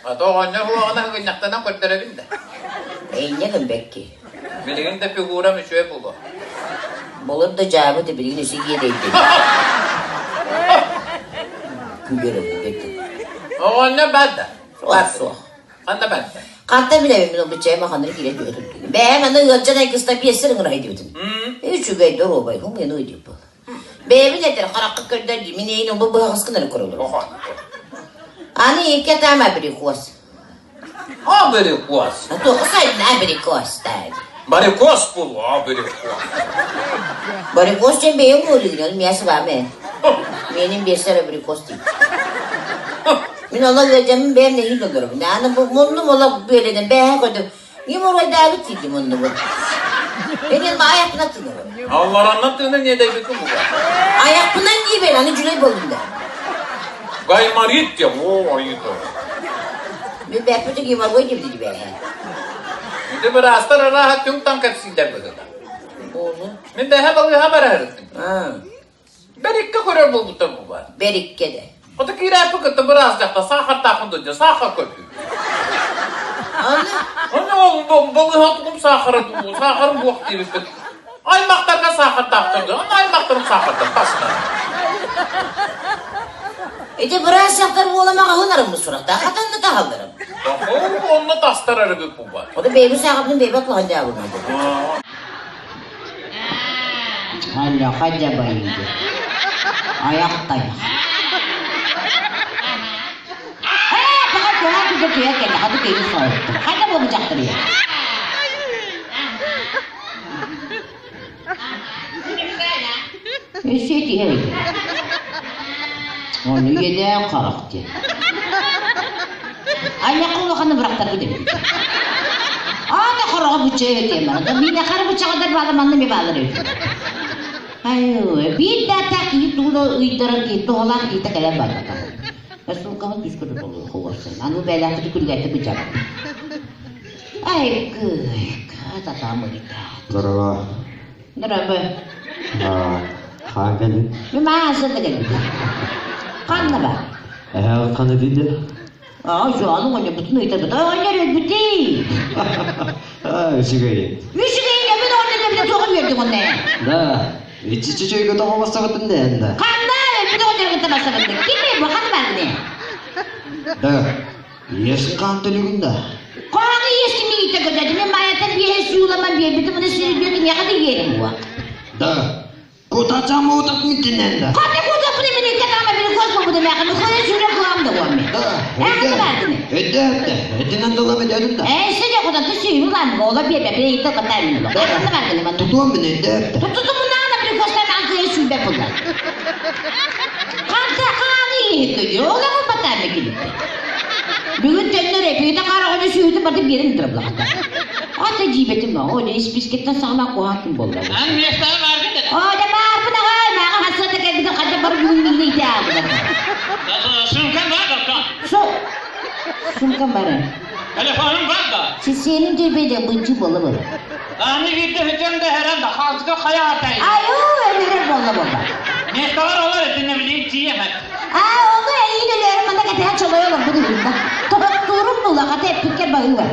Ата оҕонньор уоҕунан ыгынньахтанан көрдөрөбүн да. Эйньэ гымбэкки. Билигин да фигурам үчүгэй буолуо. Былыр да дьаабы да билигин өссө иэдэйдин. Күлэр өбүгэттин. Оҕонньор баар да? Суох суох. Ханна баар да? Хантан билэбин мин обычайым ханна киирэн түһэ турдум. Бэйэм аны ыалдьан айгыста биэссэр ыҥырай диэбитим. Үчүгэй доруобай хум enu дип буол. Бэйэбин этэр харахха көрдөр дии мин эйин обу быһаҕаскын эрэ көрөлөр. Аны икки атаам абрикос. Абрикос. А то сайын абрикос даа. Барикос булу абрикос. Барикос диэн бэйэм уолуйун, мясо бааме. Менин биэссэр абрикос диир. Мин олох ыалдьаммын бэйэм нэһиил олоробун. Аны бу муннум олох бүөлэнэн бээһэ көрдүм. Геморройдаабыт диир муннубун. Мен айахпынан тыынабын. Аллараннан тыынан иэдэйбиккин буга. Айахпынан диибин, аны дьүлэй буоллум да. Гайморит диэн, оо, айыыта. Мен бэппити геморрой диэбити дибээһэ. Ити быраастар арааһа түҥ-таҥ кэпсииллэр быһыыта. Буолу. Мин бэһэ балыыһа бараһырыттым. Бэриккэ көрөр буолбуттар бу бар. Бэриккэ да. Ото киирээппин кытта быраас дьахтар саахартаахпын дойду саахар көрдүү. Аны? Аны ол балыыһа тугум саахара дуу, саахарым буох диэбиппит. Аймахтарга саахардаахтар дуу, аны аймахтарым саахардар таста. Ити быраас дьахтар буола маҕаһыын арыммыт сурахтаах хатанна таһалларым. Онно тастар арыгы бу бар. Ото бэйбит саахарбын бэйбэт улахан дьаабылман. Аллаха дьабайыыгы. Айах тайах. Ээ, пока туһа күдэ түһэ кэллэ, хаты киһи соһуттум. Хайда буолбу дьахтарыйа? Өссө этиһэр эбит. Ону иэдээн харах диэн. Айахха улаханы бырахтарбыт эбит. Аата хороҕо бучча этиэм баран. Миинэ хара буччаҕадар баалар манна ми баалар эбит. Айыы, биир да атаах киһи тугу да ыйдарар киһи туһалаах киһитэ кэлэн барбата. Сууккабыт күүскэ тутуллуох уорсан. Аны бээлээхпит күллэрти быччабыт. Ай, кыйка, татаам ыйта. Здорово. Здорово. Хаан кэлин. Мен маасында кэлбит. Ханна бар? Эһэ ханна диде? Аа, жуаны оҕонньорбутун ыйытарбыт. Оҕонньор өлбүтүй. Аа, үчүгэй. Үчүгэй, мин оҕонньор туоҕун үөрдүм онно. Да, иччи тоҕо бассабытын да да. Ханна өлбүт оҕонньоргутта бассабытын? Ким бу ханна бардыны? Да, Иэсин хаан төлүгүн да? Хааны иэсин миитэ көтөтүм, мен майаттан биэһэ сууламан биэрбитим, уна сирбиэ киниэхэ да иэрим уа. Да, кутачам утак митинен да. Хата кутаппын мен икки атаама били кос бобуда мәхэ, мөхөйө сүүрэ кылам да уамми. Да, Эһэ бардыны. Өйдө өттө, өттүнэн дылам өйдөдүм да. Ээ, сиде кутаты сүүрү лан, ола биэрбэ, били икки катаа мин ула. Эһэ бардыны манна. Тутуом мин өйдө өттө. Тутутумунаана били костан аңкыйа сүүрбэ булла. Ханта хааны иһит көдү, ола батаа мекилиппи. Бүгүн төннөр эпиитэ хараҕына сүөһүтүн барытын биэрэн ыытар булаҕата. Ата дьиибэтим оо, дьэ испискэттэн саҕалаан куһаҕан күн буолла. Ан миэстэҕэ бааргын этэ. Оо, дьэ баарбын аҕай, мааҕа хассыата кэлбитин хайдах бары бүгүн миигин ыйытаа аалбытар. Сумкам бар да Со, сумкам бар ээ. Телефонум бар да. Сиэнин дьэбэдэ быдьы буола буола. Аны биирдэ хүтэн да хэрэн да хаалтыга хайа атай. Айуу, эмирэр буолла буолла. Миэстэҕэр олор этинэ билин тиийэмэт. Аа, ону эйиин өлөөрү манна кэтэһэн чолойо олорбут үһүн да. Тоттуурум була, хата эппиккэр баһыыба.